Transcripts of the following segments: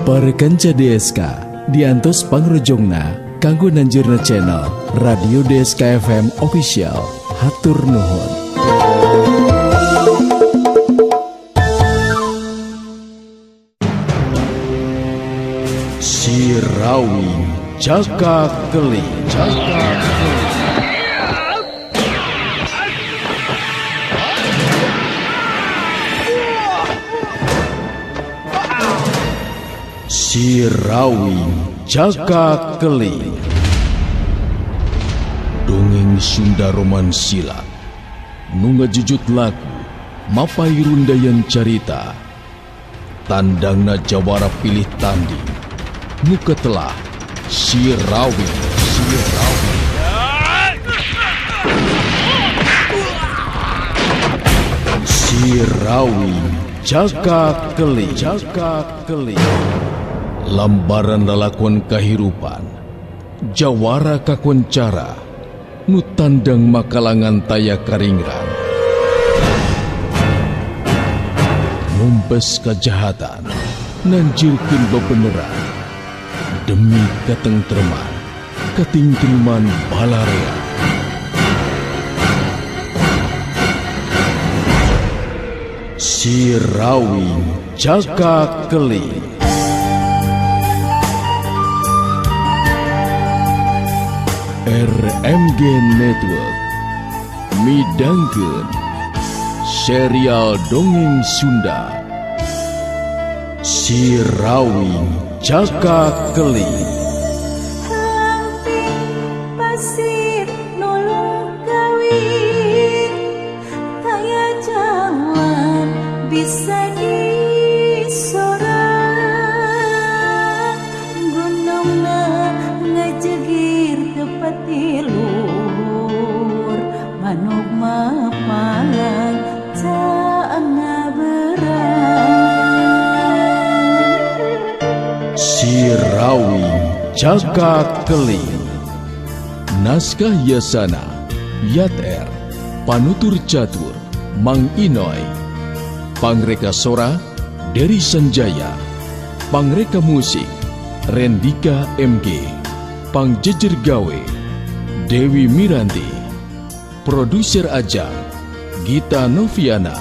Para kanca DSK diantos pangrojongna kanggo nanjurna channel Radio DSK FM Official. Hatur nuhun. Sirawi Jaka Keling. Jaka Keling. Sirawi Jaka Keling. Dongeng Sunda Roman Silat nu ngajujut lagu mapai rundayan carita, tandangna jawara pilih tanding nu ketelah Sirawi. Sirawi. Sirawi Jaka Keling. Jaka Keling. Lambaran lalakon kahirupan jawara kakoncara nu tandang makalangan taya karingrang, numpes kajahatan nanjirkeun bebeneran demi katengtreman katingtriman balarea. Sirawi Jaka Keling. RMG Network midangkeun serial dongeng Sunda Sirawi Jaka Keling. Pasir nulung kawin taya jalan bisa disorang gunungna ngajegir tepati luhur manuk mapalang caangna berang. Sirawi Jaka Keling. Naskah Yasana Yat R, Panutur Catur Mang Inoy, Pangreka Sora Dery Sanjaya, Pangreka Musik Rendika MG, Pangjejer Gawe Dewi Miranti, Produser Ajang Gita Noviana,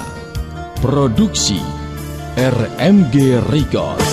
Produksi RMG Record.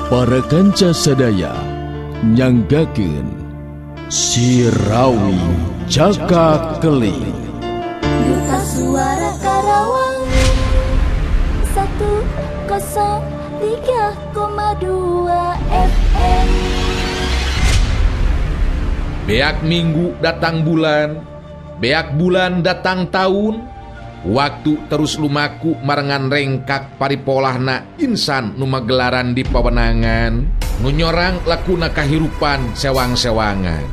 Para kanca sadaya nyanggakeun Sirawi Jaka Keling. Duta Suara Karawang 103,2 FM. Beak minggu datang bulan, beak bulan datang tahun. Waktu terus lumaku marengan rengkak paripolahna insan nu magelaran di pawenangan, nu nyorang lakuna kahirupan sewang-sewangan.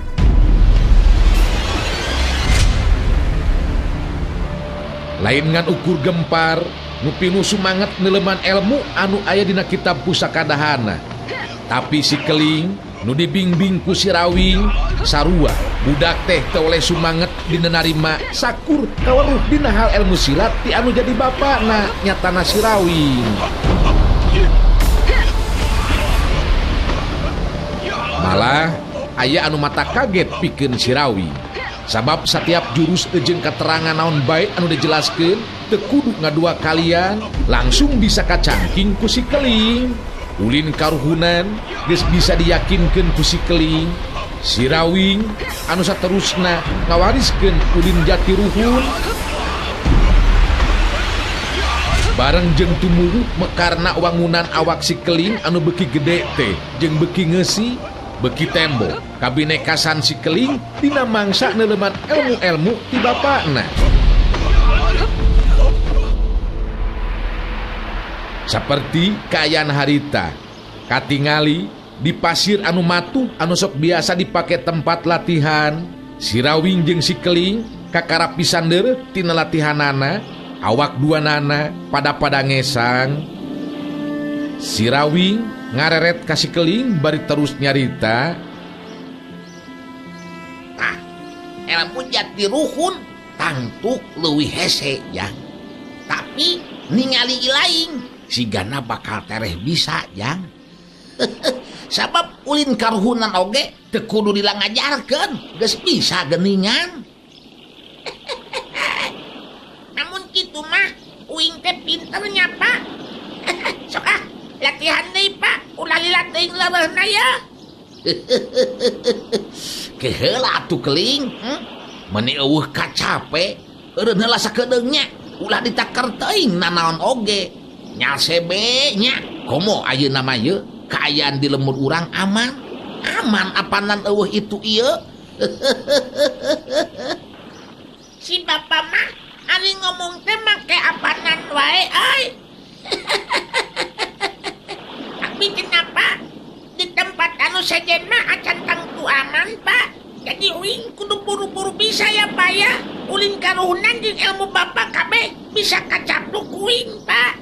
Lain ngan ukur gempar, nu pinu sumanget neuleman elmu anu aya dina kitab pusaka dahana. Tapi si Keling nu dibingbing ku si Rawing sarua budak teh teu oleh sumanget dina narima sakur kaweruh dina hal ilmu silat ti anu jadi bapana nyatana si Rawing. Malah aya anu mata kaget pikeun si Rawing, sabab setiap jurus jeung keterangan naon bae anu dijelaskeun teu kudu ngadua kalian langsung bisa kacangking ku si Keling. Ulin karuhunan geus bisa diyakinkeun ku si Keling. Sirawing anu saterusna ngawariskeun ulin jatiruhun bareng jeung tumuwuh mekarna wangunan awak si Keling anu beuki gede teh jeung beuki ngeusi beuki tembo kabinekasan si Keling dina mangsa neuleman ilmu-ilmu ti bapakna. Saperti kaayaan harita katingali di pasir anu matuh anu sok biasa dipake tempat latihan. Sirawing jeung si Keling kakarap pisan deureuh tina latihanana, awak duanana pada-pada ngesang. Sirawing ngareret ka si Keling bari terus nyarita, tah ilmu jatiruhun tangtuk leuwih hese jang, tapi ningali lain sigana bakal tereh bisa jang. Sabab ulin karuhunan oge teu kudu dilangajarkeun, geus bisa geuningan. Namun kitu mah uing teh pinternya Pak. Sok ah latihan deui Pak, ulah lila teuing leureuna ya. Keheula atuh Keling, Meuni eueuh kacape, eureun heula sakedeung nya, ulah ditaker teuing nanaon oge. Nyalsebe nya, komo ayeuna mah ieu kaayaan di lemur urang aman. Aman apanan eueuh itu ieu. Si bapak mah ari ngomong teh make apanan wae euy. Tapi kenapa di tempat anu sejen mah acan tangtu aman Pak? Jadi uing kudu buru-buru bisa ya Pak ya. Ulin karuhunan jeung ilmu bapak kabeh bisa kacapluk uing Pak.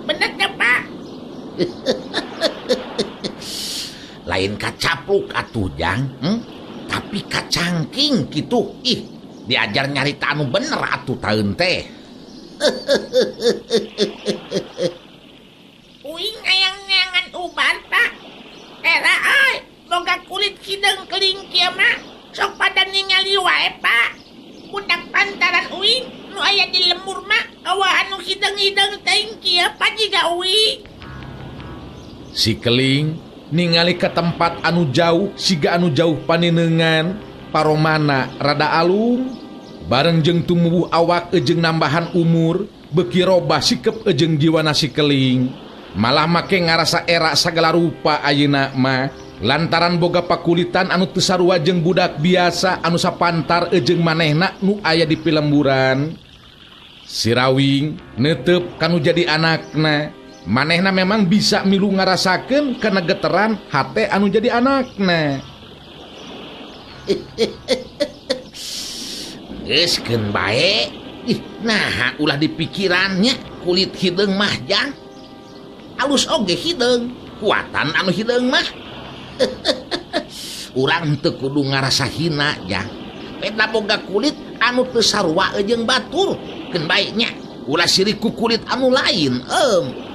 Bener teh Pak? Lain kacapluk atuh jang, Tapi kacangking gitu. Ih, diajar nyarita anu bener atuh taeun teh. Uing ayang neangan ubar Pak. Era euy, boga kulit hideung keling kieu mah sok pada ningali wae Pak. Budak pantaran uing nu aya di lembur mah awa anu hideung-hideung teuing kieu Pak jiga uing. Si Keling ningali ke tempat anu jauh siga anu jauh paninengan paromana rada alum bareng jeung tumuwuh awak jeung nambahan umur beuki robah sikep jeung jiwana si Keling malah make ngarasa era sagala rupa ayeuna mah lantaran boga pakulitan anu teu sarua jeung budak biasa anu sapantar jeung manehna nu aya di pilemburan. Sirawing neuteup kanu jadi anakna. Manehna memang bisa milu ngarasakeun kana geteran hate anu jadi anakna. Geus keun bae. Ih, naha ulah dipikirannya kulit hideung mah jang. Alus oge hideung, kuatan anu hideung mah. Urang teu kudu ngarasa hina jang. Peta boga kulit anu teu sarua jeung batur. Keun bae nya ulah sirik ku kulit anu lain em.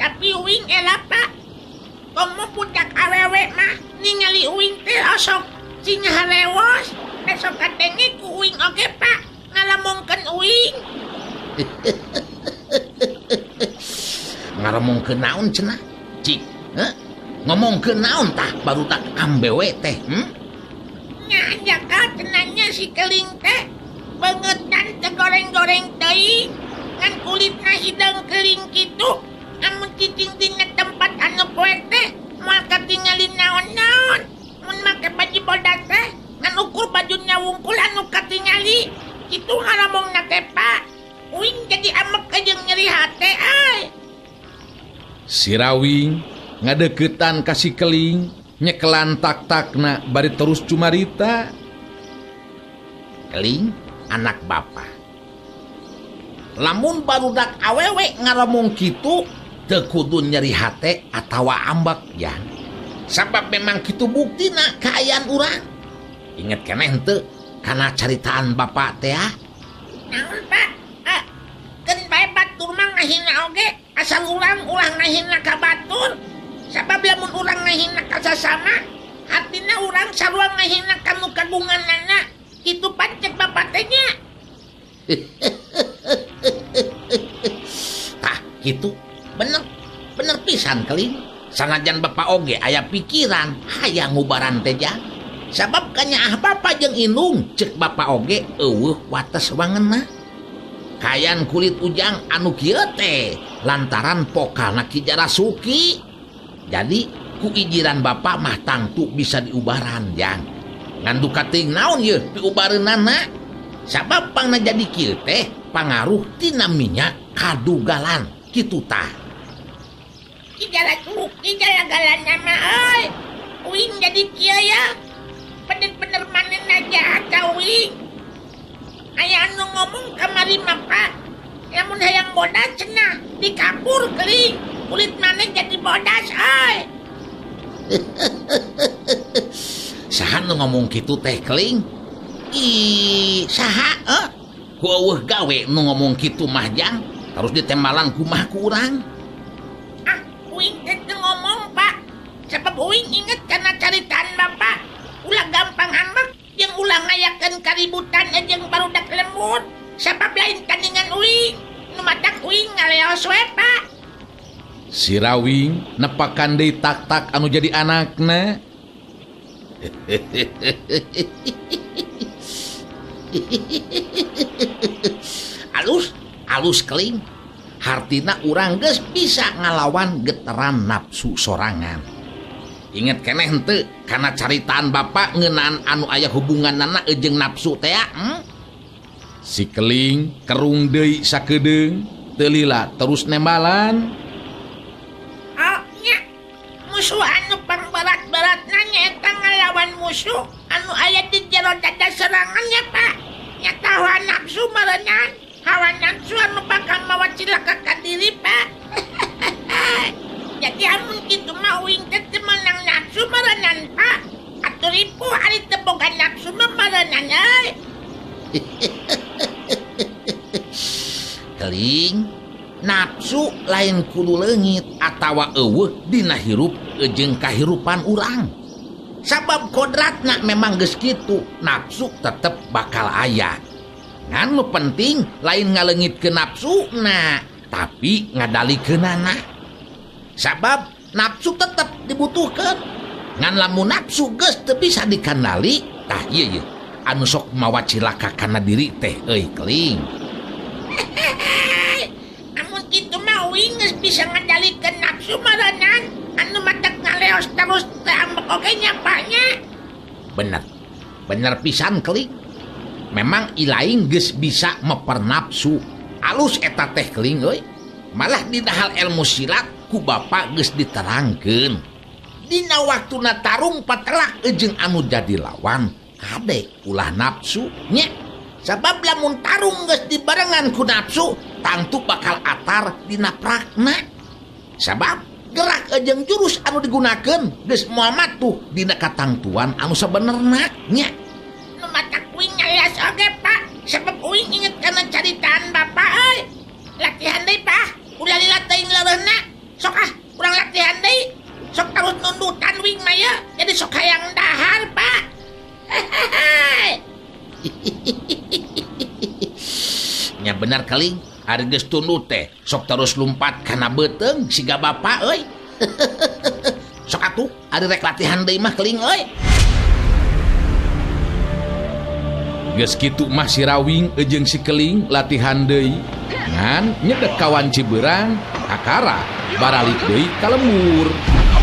Tapi uing elap Pak, komo budak awewe mah ningali uing teh osok sing harewos, besok katenge ku uing oge Pak, ngalamongkeun uing. Ngalamongkeun naon cenah? Cik, heh? Ngomongkeun naon tah barudak ambewe teh, Nya jaka cenahnya si Keling teh beungeutna teh goreng-goreng teuing, ngan kulitna hideung keling kitu. Amun cicing dina tempat anu poek teh moal katingali naon-naon. Mun make baju bodas teh ngan ukur bajunya wungkul anu katingali. Kitu ngaramongna teh Pak. Uing jadi amek jeung nyeri hate ai. Sirawing ngadeukeutan ka si Keling nyekelan tak-takna bari terus cumarita. Keling anak bapak. Lamun barudak awewe ngaramong kitu teu kudu nyeri hate atawa ambek jang. Sabab memang kitu buktina kaayaan urang. Inget keneh henteu kana caritaan bapak teh ah? Naon Pak? Keun bae batur mah ngahina oge asal urang ulah ngahina ka batur. Sabab lamun urang ngahina ka sasama, hatina urang sarua ngahina ka nu kagunganana. Kitu pan cek bapak teh nya. Tah kitu bener, bener pisan Keling. Sanajan bapak oge aya pikiran hayang ngubaran teh jang. Sabab kanyaah bapak jeung indung cek bapak oge eueuh wates wangenna. Kayan kulit ujang anu kieu teh lantaran pokalna Ki Jarasuki. Jadi ku ijiran bapak mah tangtu bisa diubaran jang. Ngan duka teuing naon yeuh piubareunana. Sabab pangna jadi kieu teh pangaruh tina minyak kadugalan kitu tah. Ki Jarasuki galagalan mah euy. Uing jadi kieu ya. Bener-bener manehna jahat ka uing. Aya anu ngomong kamari mah Pak. Lamun hayang bodas cenah dikapur keling. Kulit maneh jadi bodas euy. Saha nu ngomong kitu teh keling? Ih, saha eh? Ku eueuh gawe nu ngomong kitu mah jang. Terus ditembalan kumaha ku urang. Uing teh ngomong Pak. Sebab uing inget karena caritaan Bapak. Ulah gampang ambek jeung ulah ngayakeun kaributan jeung barudak lembut. Sebab lain tandingan uing. Nu matak uing ngaleos we Pak. Si Rawing nepakan deui tak-tak anu jadi anakna. Alus, alus keling. Hartina urang geus bisa ngalawan geteran nafsu sorangan. Inget keneh henteu kana caritaan bapak ngeunaan anu aya hubunganana jeung nafsu teh Si keling kerung deui sakedeung teu lila terus nembalan. Oh nya musuh anu pangberat-beratna nyaeta ngalawan musuh anu aya di jero dada serangannya Pak. Nyata hawa nafsu meureunnan. Hawa nafsu anu bakal mawa cilaka ka diri Pak. Jadi amun kitu mah uing teh teu meunang nafsu meureunnan Pak. Atuh ripuh ari teu boga nafsu mah meureunnan euy. Keling, nafsu lain kudu leungit atawa eueuh dina hirup jeung kahirupan urang. Sabab kodratna memang geus kitu, nafsu tetep bakal aya. Ngan nu penting lain ngaleungitkeun nafsuna, tapi ngadalikeunana. Sabab nafsu tetep dibutuhkeun. Ngan lamun nafsu geus teu bisa dikandali, tah ieu yeuh anu sok mawa cilaka kana diri teh euy keling. Amun kitu mah uing geus bisa ngadalikeun nafsu meureunnan, anu matak ngaleos terus teh ambek oge nya Pak nya. Bener. Bener pisan keling. Memang ilaing geus bisa mepernafsu. Alus eta teh keling euy. Malah dina hal ilmu silat ku bapak geus diterangkeun. Dina waktuna tarung patelak jeung anu jadi lawan, kade ulah nafsu nya. Sabab lamun tarung geus dibarengan ku nafsu, tangtu bakal atar dina prakna. Sabab gerak jeung jurus anu digunakeun geus moal matuh dina katangtuan anu sabenerna nya. Nu matak uing ngalias oge Pak, sebab uing inget kana caritaan Bapak euy. Latihan deui Pak, ulah lila teuing leureuna. Sok ah, urang latihan deui. Sok terus nundutan uing mah ye, jadi sok hayang dahar Pak. Nya bener keling, ari geus tundut teh sok terus lumpat kana beuteung siga bapak euy. Sok atuh ari rek latihan deui mah keling euy. Geus kitu mah si Rawing jeung si Keling latihan deui. Ngan nyedek kawan Ciberang kakara baralik deui ka lembur.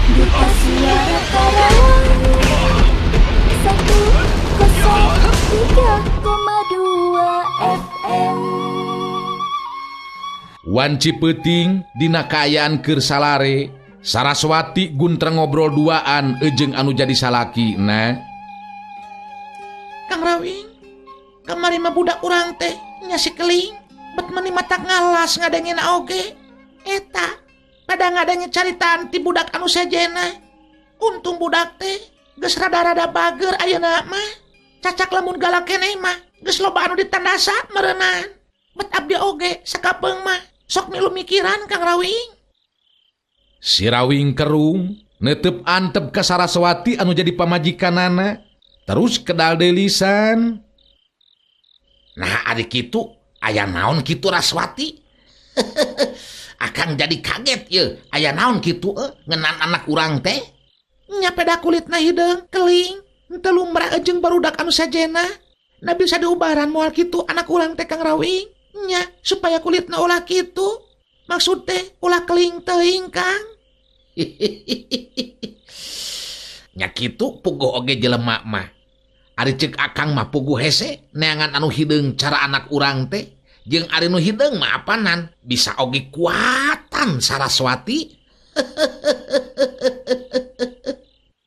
Duta Suara Karawang 103,2 FM. Wanci peuting dina kaayaan keur salare, Saraswati guntreng ngobrol duaan jeung anu jadi salaki na. Kang Rawing, kamari mah budak urang teh nya si Keling, bet meuni matak ngalas ngadengena oge. Eta pada ngadenge caritaan ti budak anu sejena. Untung budak teh geus rada-rada bager ayeuna mah. Cacak lamun galak keneh mah geus loba anu ditandasa meureunnan. Bet abdi oge sakapeung mah sok milu mikiran Kang Rawing. Si Rawing kerung netep antep ka Saraswati anu jadi pamajikanana. Terus kedal deui lisan. Nah ari kitu aya naon kitu Raswati? Akang jadi kaget ye, aya naon kitu ngenan anak urang teh? Nya peda kulitna hideung keling, henteu lumrah jeung barudak anu sajena. Nah bisa diubaran moal kitu anak urang teh Kang Rawing. Nya supaya kulitna ulah kitu. Maksud teh ulah keling teuing Kang. Nya kitu puguh oge jelema mah. Ari ceuk akang mah puguh hese neangan anu hideung cara anak urang teh jeung ari nu hideung mah apanan bisa oge kuatan Saraswati.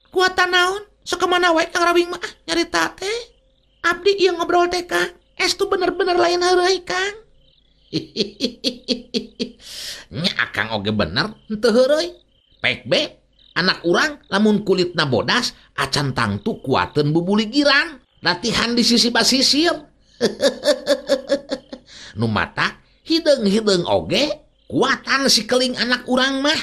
Kuatan naon? Sok mana wae Kang Rawing mah nyarita teh. Abdi ieu ngobrol teh Kang, estu bener-bener lain heureuy Kang. Nya akang oge bener henteu heureuy. Pek be anak urang lamun kulitna bodas acan tangtu kuateun bubuligiran latihan di sisi basisir. Nu mata hideung-hideung oge kuatan si keling anak urang mah.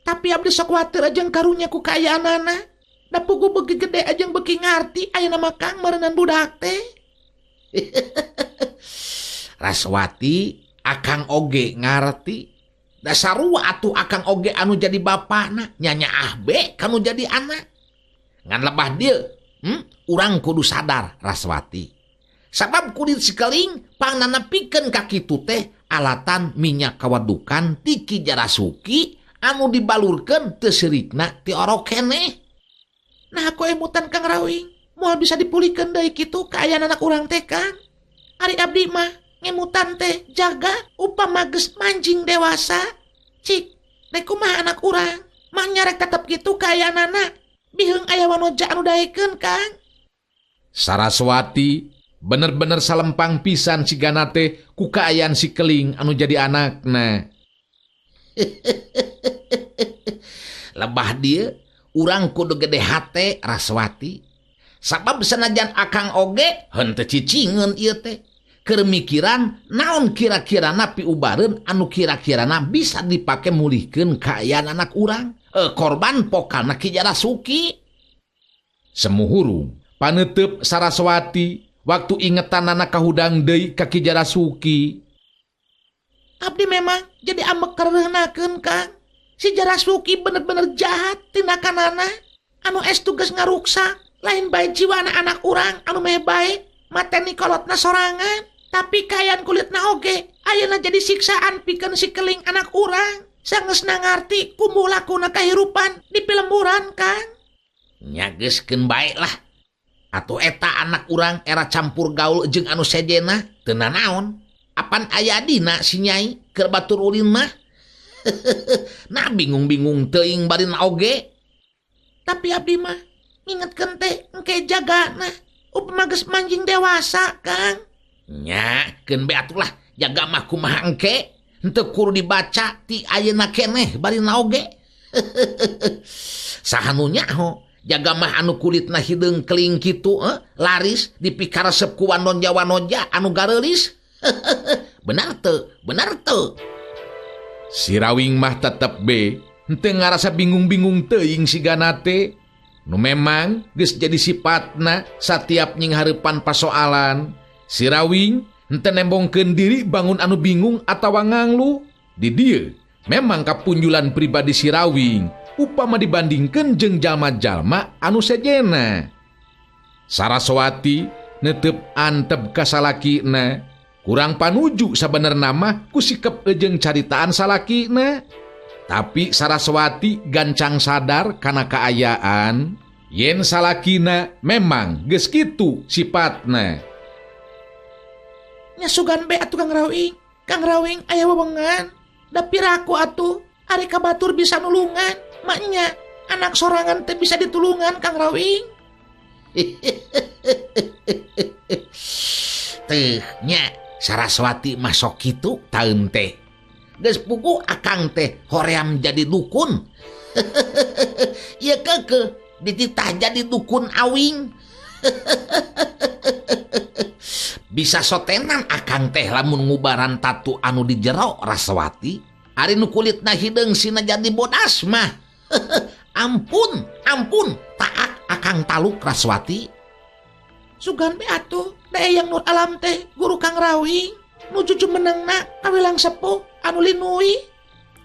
Tapi abdi sok kuatir ajeng karunya ku kaayaanana. Da puguh beuki gede ajeng beuki ngarti ayeuna mah Kang meureunan budak teh. Raswati akang oge ngarti. Da sarua atuh akang oge anu jadi bapana nyanya ah be kanu jadi anak. Ngan lebah dieu, urang kudu sadar Raswati. Sabab kulit sikeling pangnanepikeun ka kitu teh alatan minyak kawadukan ti Ki Jarasuki anu dibalurkeun teu seurikna ti orok keneh. Nah aku emutan Kang Rawing, moal bisa dipulihkeun deui kitu kaayaan anak urang teh Kang. Ari abdi mah ngemutan teh jaga upama geus manjing dewasa. Cik, rek kumaha anak urang? Mah nyarek tetep kitu kaayaanana. Biheung aya wanoja anu daekeun Kang. Saraswati bener-bener salempang pisan sigana teh ku kaayaan si keling anu jadi anakna. Lebah dieu urang kudu gede hate Raswati. Sabab sanajan akang oge henteu cicingeun ieu teh. Keur mikiran naon kira-kirana piubareun anu kira-kirana bisa dipake mulihkeun kaayaan anak urang. Korban pokalna Ki Jarasuki. Semuhurung paneuteub Saraswati waktu ingetanana kahudang deui ka Ki Jarasuki. Abdi memang jadi ambek kareunakeun Kang. Si Jarasuki bener-bener jahat tindakanana. Anu estu geus ngaruksak lain bae jiwana anak urang anu meh bae mateni kolotna sorangan. Tapi kaayaan kulitna oge ayeuna jadi siksaan pikeun si keling anak urang. Sangeusna ngarti kumbuh lakuna kahirupan di pilemburan Kang. Nya geuskeun bae lah. Atuh eta anak urang era campur gaul jeung anu sejena teu nanaon. Apan aya dina si nyai keur batur ulin mah. Nah bingung-bingung teuing barina oge. Tapi abdi mah ngingetkeun teh engke jagana upama geus manjing dewasa Kang. Nya keun be atuh lah jaga mah kumaha engke henteu kudu dibaca ti ayeuna keneh barina oge. Saha nu nyaho jaga mah anu kulitna hideung keling kitu laris dipikaresep ku wanoja-wanoja anu gareulis. Benar teu? Benar teu? Si Rawing mah tetep be henteu ngarasa bingung-bingung teuing sigana teh. Nu memang geus jadi sifatna satiap nyinghareupan pasoalan. Si Rawing henteu nembongkeun diri bangun anu bingung atawa nganglu. Di dieu memang kapunjulan pribadi si Rawing upama dibandingkeun jeung jalma-jalma anu sejena. Saraswati netep antep ka salakina, kurang panuju sabenerna mah ku sikep jeung caritaan salakina. Tapi Saraswati gancang sadar kana kaayaan yen salakina memang geus kitu sipatna. Nya sugan be atuh Kang Rawing. Kang Rawing aya wewengan. Da piraku atuh ari ka batur bisa nulungan. Maknya anak sorangan teh bisa ditulungan Kang Rawing. Teh nya Saraswati mah sok kitu taeun teh. Geus puguh akang teh hoream jadi dukun. Ieu keukeuh dititah jadi dukun awing. Bisa sotenan akang teh lamun ngubaran tatu anu di jero Raswati. Ari nu kulitna hideung sina jadi bodas mah. Ampun, ampun, taak akang taluk Raswati. Sugan be atuh, da Eyang Nur Alam teh guru Kang Rawing. Nu jujumenengna kawilang sepuh anu linui.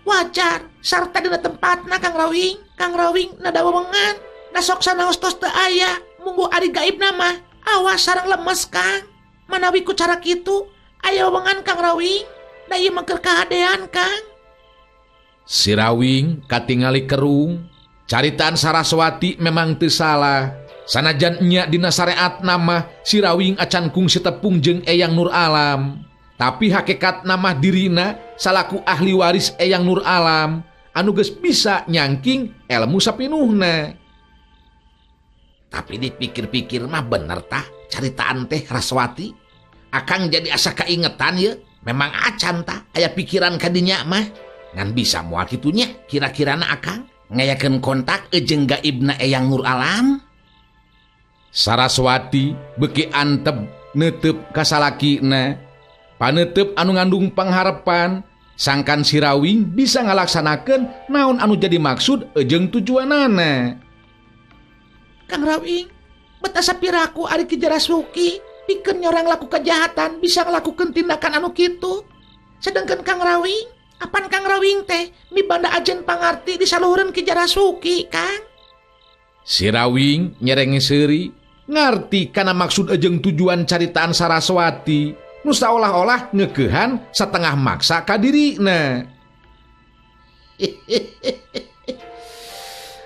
Wajar sarta dina tempatna Kang Rawing. Kang Rawing nada wewengan. Da sok sanaos tos teu aya munggu ari gaibna mah awas sareng lemes Kang. Manawi ku cara kitu aya wewengan Kang Rawing. Da ieu mah keur kahadean Kang. Si Rawing katingali kerung. Caritaan Saraswati memang teu salah. Sanajan nya dina syariat nama si Rawing acan kungsi tepung jeung Eyang Nur Alam. Tapi hakikat nama dirina salaku ahli waris Eyang Nur Alam anu geus bisa nyangking ilmu sapinuhna. Tapi dipikir-pikir mah bener tah caritaan teh Raswati. Akang jadi asa kaingetan ye, memang acan tah aya pikiran kadinya mah. Ngan bisa moal kitunya kira-kirana akang ngayakeun kontak jeung gaibna Eyang Nur Alam. Saraswati beuki antep neuteup ka salakina. Paneuteub anu ngandung pangharepan sangkan si Rawing bisa ngalaksanakeun naon anu jadi maksud jeung tujuanana. Kang Rawing, bet asa piraku ari Ki Jarasuki pikeun nyorang laku kejahatan bisa ngelakukeun tindakan anu kitu. Sedangkan Kang Rawing, apan Kang Rawing teh mibanda ajen pangarti disaluhureun Ki Jarasuki, Kang. Si Rawing nyerenge seuri ngarti kana maksud jeung tujuan caritaan Saraswati. Nu saolah-olah ngekeuhan satengah maksa ka dirina.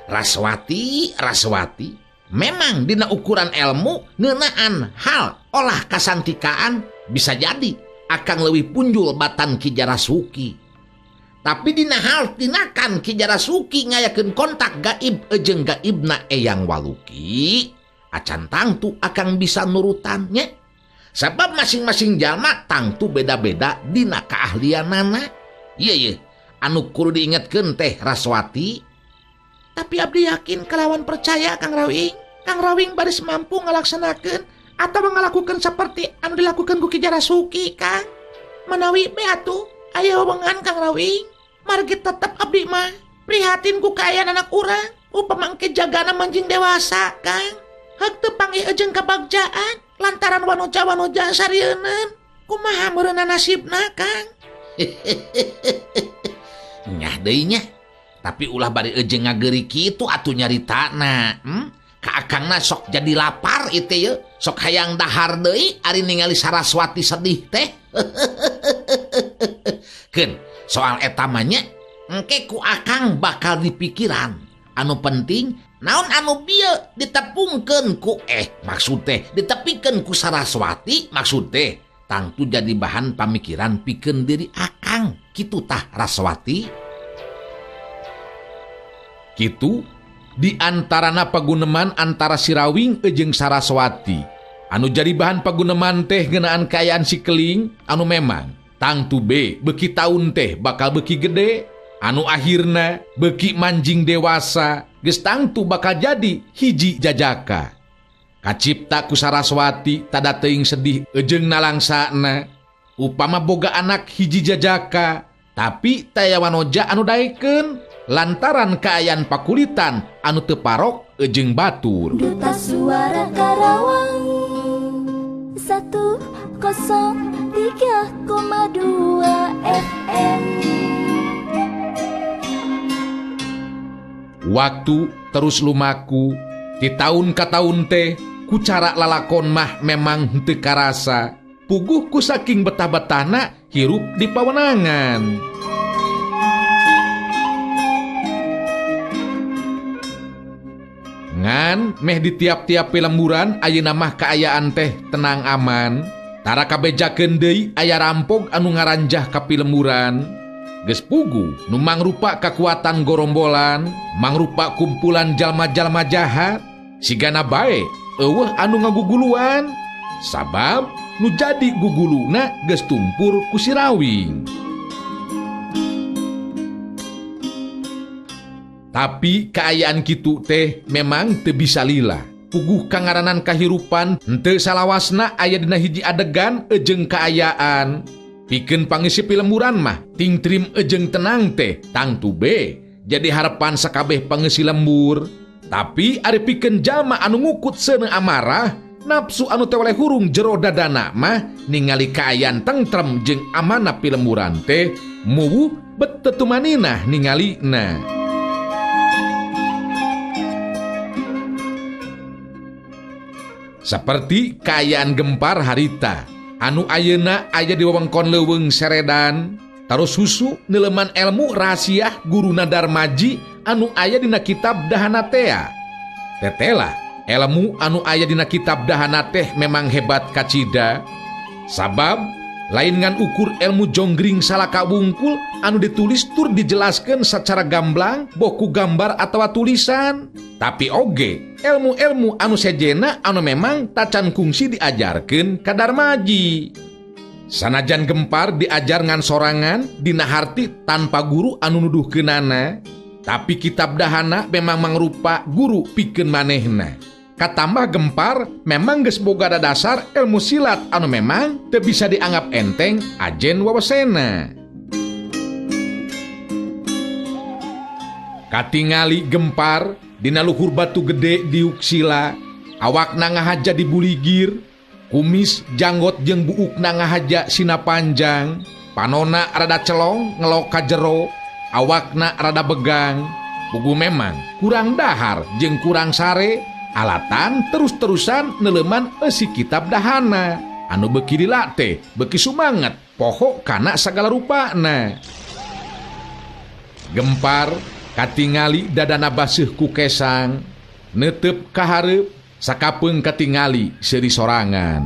Raswati, Raswati, memang dina ukuran ilmu ngeunaan hal olah kasantikaan bisa jadi akang leuwih punjul batan Ki Jarasuki. Tapi dina hal tinakan Ki Jarasuki ngayakeun kontak gaib jeung gaibna Eyang Waluki, acan tangtu akang bisa nurutannya. Sebab masing-masing jalma tangtu beda-beda dina keahlianana. Iya ye, anu kudu diingetkeun teh Raswati. Tapi abdi yakin kalawan percaya Kang Rawing. Kang Rawing baris mampu ngalaksanakeun atau ngalakukeun seperti anu dilakukeun ku Ki Jarasuki, Kang. Manawi be atuh aya wewengan Kang Rawing. Margi tetep abdi mah prihatin ku kaayaan anak urang upama engke jagana manjing dewasa, Kang. Heuk teu panggih jeung kabagjaan lantaran wanoja-wanoja sarieuneuh. Kumaha meureunna nasibna, Kang? Nyah deui nya. Tapi ulah bari eujeung ngageuri kitu atuh nyaritana. Ka akangna sok jadi lapar ieu teh ye. Sok hayang dahar deui ari ningali Saraswati sedih teh. Keun, soal eta mah nya engke ku akang bakal dipikiran. Anu penting naon anu bieu ditepungkeun ku maksud teh ditepikeun ku Saraswati maksud teh tangtu jadi bahan pamikiran pikeun diri akang kitu tah Raswati. Kitu di antarana paguneman antara si Rawing jeung Saraswati anu jadi bahan paguneman teh ngeunaan kaayaan si Keling anu memang tangtu be beuki taun teh bakal beuki gede anu akhirna beuki manjing dewasa geus tangtu bakal jadi hiji jajaka. Kacipta ku Saraswati tada teuing sedih jeung nalangsana upama boga anak hiji jajaka tapi taya wanoja anu daekeun lantaran kaayaan pakulitan anu teu parok jeung batur. Duta Suara Karawang 103,2 FM. Waktu terus lumaku di tahun ka tahun teh ku cara lalakon mah memang henteu karasa. Puguh ku saking betah-betahna hirup di pawenangan. Ngan meh di tiap-tiap pilemburan ayeuna mah kaayaan teh tenang aman. Tara kabejakeun deui aya rampog anu ngaranjah ka pilemburan. Geus puguh nu mangrupa kakuatan gorombolan, mangrupa kumpulan jalma-jalma jahat, sigana bae eueuh anu ngaguguluan. Sabab nu jadi guguluna geus tumpur ku si Rawing. Tapi kaayaan kitu teh memang teu bisa lila. Puguh kangaranan kahirupan henteu salawasna aya dina hiji adegan jeung kaayaan. Pikeun pangisi pilemburan mah tingtrim ejeng tenang teh tangtu be jadi harapan sakabeh pangisi lembur. Tapi ari pikeun jalma anu ngukut seuneu amarah Nafsu anu teu oleh hurung jero dadana mah ningali kaayaan tentrem jeung amanah pilemburan teh muwuh bet teu tumaninah ningalina. Seperti kaayaan Gempar harita anu ayeuna aya di wewengkon leuweung Seredan tarus husu neuleman elmu rahasia guruna Darmaji anu aya dina kitab Dahana tea. Tetela elmu anu aya dina kitab Dahana teh memang hebat kacida. Sabab lain ngan ukur elmu jonggring salaka wungkul anu ditulis tur dijelaskan secara gamblang boku gambar atawa tulisan, tapi oge elmu-elmu anu sejena anu memang tacan kungsi diajarkeun ka Darmaji. Sanajan Gempar diajar ngan sorangan dina harti tanpa guru anu nuduhkeunana, tapi kitab Dahana memang mangrupa guru pikeun manehna. Katambah Gempar memang geus boga dasar ilmu silat anu memang teu bisa dianggap enteng ajen wawasena. Katingali Gempar dina luhur batu gede diuk sila, awakna ngahaja dibuligir, kumis janggot jeung buukna ngahaja sina panjang, panona rada celong ngelok ka jero, awakna rada begang. Pugu memang kurang dahar jeung kurang sare, alatan terus-terusan neleuman eusi kitab Dahana anu beuki dilatih beuki sumanget poho kana sagala rupana. Gempar katingali dadana baseuh ku kesang, neuteup ka hareup sakapeung katingali seuri sorangan.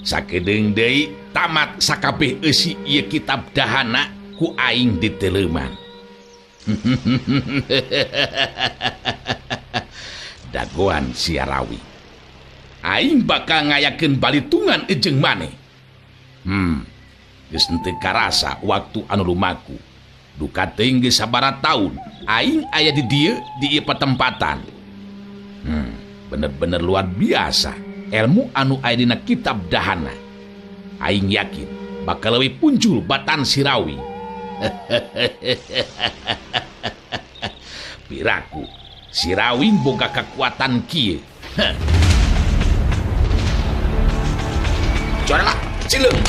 Sakedeung deui tamat sakabeh eusi ieu kitab Dahana ku aing diteleuman. Dagoan Siarawi, aing bakal ngayakeun balitungan jeung maneh. Geus henteu karasa waktu anu lumaku. Duka teuing geus sabaraha taun aing aya di dieu di ieu patempatan. Bener-bener luar biasa ilmu anu aya dina kitab Dahana. Aing yakin bakal leuwih punjul batan Sirawi. Piraku Sirawi boga kekuatan kieu. Corela cileung.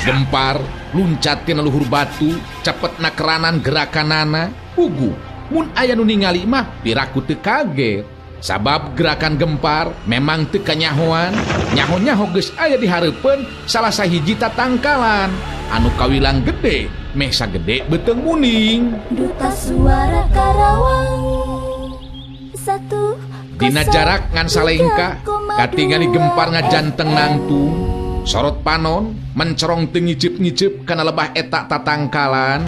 Gempar luncat tina luhur batu, cepet nakeranan gerakanana. Pugu mun aya nu ningali mah piraku teu kaget. Sabab gerakan Gempar memang teu kanyahoan, nyaho-nyaho geus aya di hareupeun salah sahiji tatangkalan anu kawilang gede meh sagede beuteung muning. Duta Suara Karawang 1 Dina jarak ngan salengka katingali Gempar ngajanteng nangtung, sorot panon mencorong teu ngicip-ngicip kana lebah eta tatangkalan.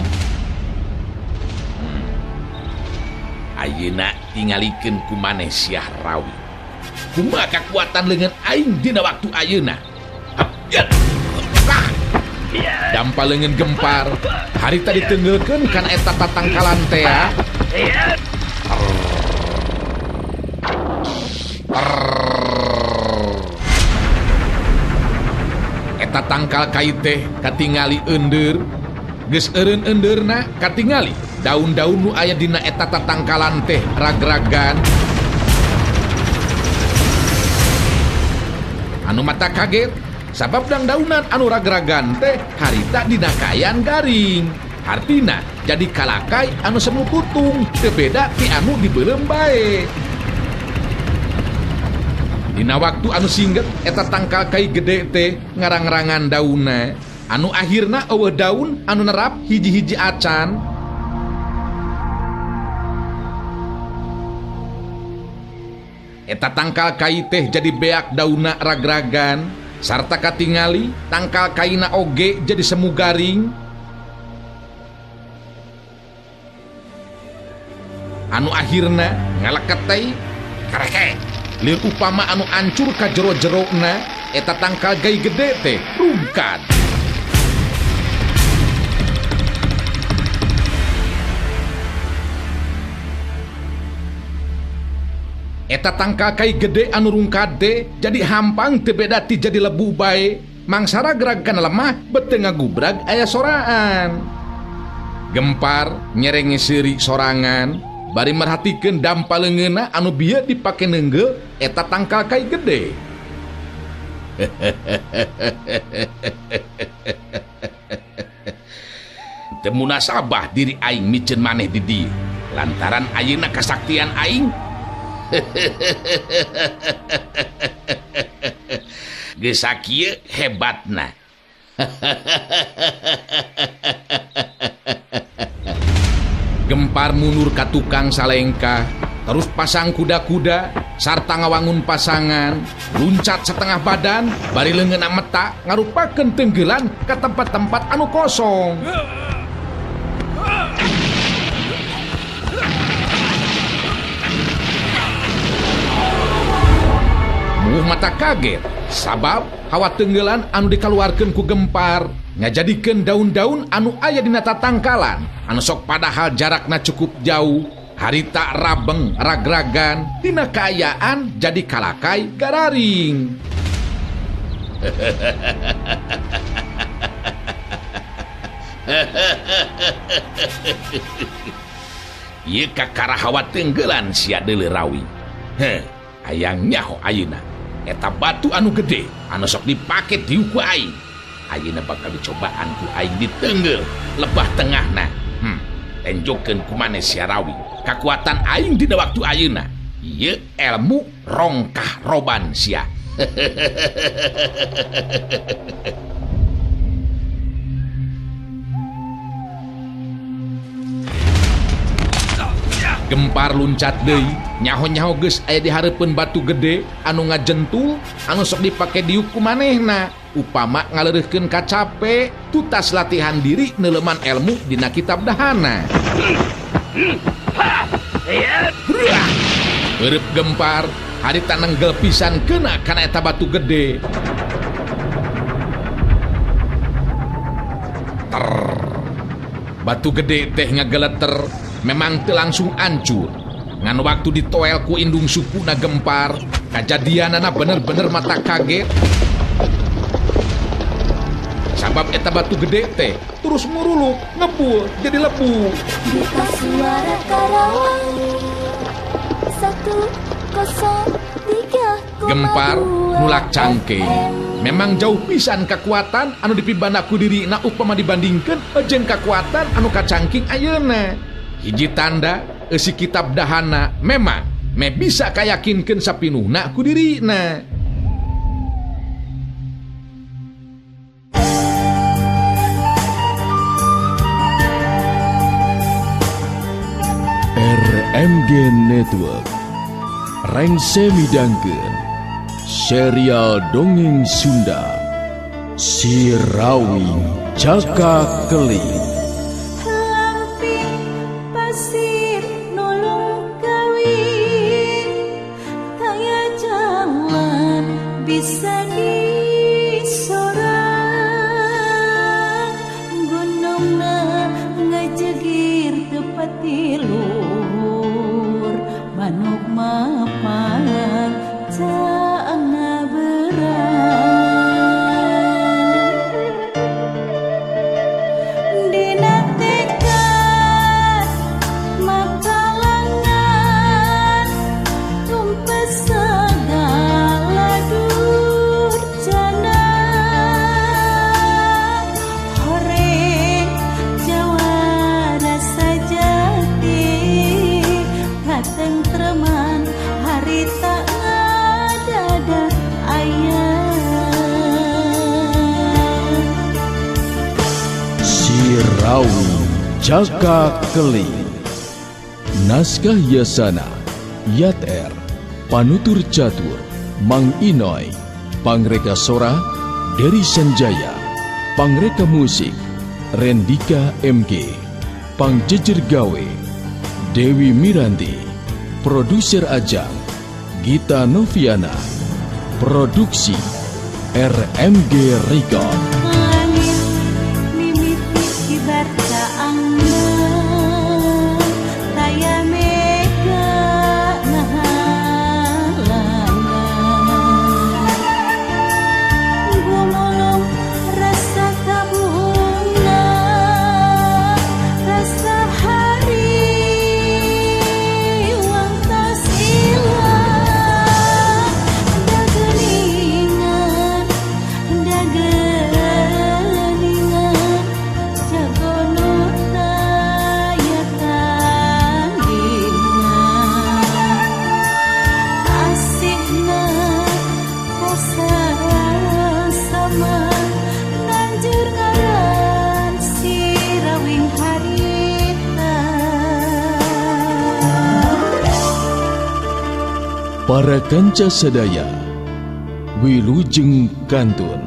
Ayeuna tingalikeun ku maneh Siah Rawi. Kumaha kakuatan leungeun aing dina waktu ayeuna? Dampa leungeun Gempar harita ditenggelkeun kana eta tatangkalan tea. Eta tangkal kai teh katingali eundeur. Geus eureun eundeurna katingali daun-daun nu aya dina eta tatangkalan teh ragragan. Anu mata kaget sabab dangdaunan anu ragragan teh harita dina kaayaan garing. Hartina jadi kalakai anu semu putung teu beda ti anu dibeuleum bae. Dina waktu anu singget eta tangkal kai gede teh ngarang-rangan daunna anu akhirna eueuh daun anu nerap hiji-hiji acan. Eta tangkal kai teh jadi beak daunna ragragan sarta katingali tangkal kaina oge jadi semu garing. Anu akhirna ngaleket teh kareke lir upama anu ancur ka jero-jerona eta tangkal gai gede teh rungkad. Eta tangkal kai gede anu rungkad teh jadi hampang teu beda ti jadi lebu bae. Mangsa ragrag kana lemah beteu ngagubrag aya soraan. Gempar nyerenge seuri sorangan bari merhatikeun dampa leungeunna anu bieu dipake neunggeu eta tangkal kai gede. Teu munasabah diri aing miceun maneh di dieu lantaran ayeuna kasaktian aing geus sakieu hebatna. Gempar mundur ka tukang salengkah, terus pasang kuda-kuda sarta ngawangun pasangan, luncat setengah badan bari leungeunna meta ngarupakeun tenggelan ka tempat-tempat anu kosong. Muh mata kaget sabab hawa tenggelan anu dikaluarkeun ku Gempar ngajadikeun daun-daun anu aya dina tatangkalan anu sok padahal jarakna cukup jauh harita rabeng ragragan dina kaayaan jadi kalakai gararing. Ieu kakara hawa tenggelan sia deuleu rawi. Heh, hayang nyaho ayeuna eta batu anu gede anu sok dipake diuk ku aing. Ayeuna bakal dicobaan ku aing ditenggel lebah tengahna. Tenjokeun ku maneh sia rawi kakuatan aing dina waktu ayeuna. Ieu elmu rongkah roban sia. Gempar luncat deui, nyaho-nyaho geus aya di hareupeun batu gede anu ngajentul anu sok dipake diuk ku manehna. Upama ngaleureurkeun kacape, tutas latihan diri neuleman elmu dina kitab dahana. Eureub Gempar harita nenggel pisan keuna kana eta batu gede. Ter. Batu gede teh ngageleter memang teu langsung ancur. Ngan waktu ditoel ku indung sukuna Gempar, kajadianana bener-bener mata kaget. Sabab eta batu gede teh terus muruluk, ngebul jadi lebu. Duta Suara Karawang 103,2 Gempar nulak cangking. Memang jauh pisan kekuatan anu dipibanda ku dirina upama dibandingkeun jeung kekuatan anu kacangking ayeuna. Hiji tanda eusi kitab dahana memang me bisa kayakinkeun sapinuhna ku dirina. RMG Network Rengse midangkeun serial dongeng Sunda Sirawi Jaka Keling. Pasir nulung kawin kaya jalan bisa disorang gunungna ngajegir tepat luhur manuk mapan caangna berang dina tekad makalangan tumpes segala durjana horeng jawara sajati katentreman harita ngadada aya. Sirawi Jaka Keling. Naskah Yasana Yat R, Panutur Catur Mang Inoy, Pangreka Sora Dery Sanjaya, Pangreka Musik Rendika MG, Pangjejer Gawe Dewi Miranti, Produser Ajang Gita Noviana, Produksi RMG Record. Langit mimiti kibar kaangna taya mega ngahalangan gumulung Para kanca sadaya, wilujeng kantun.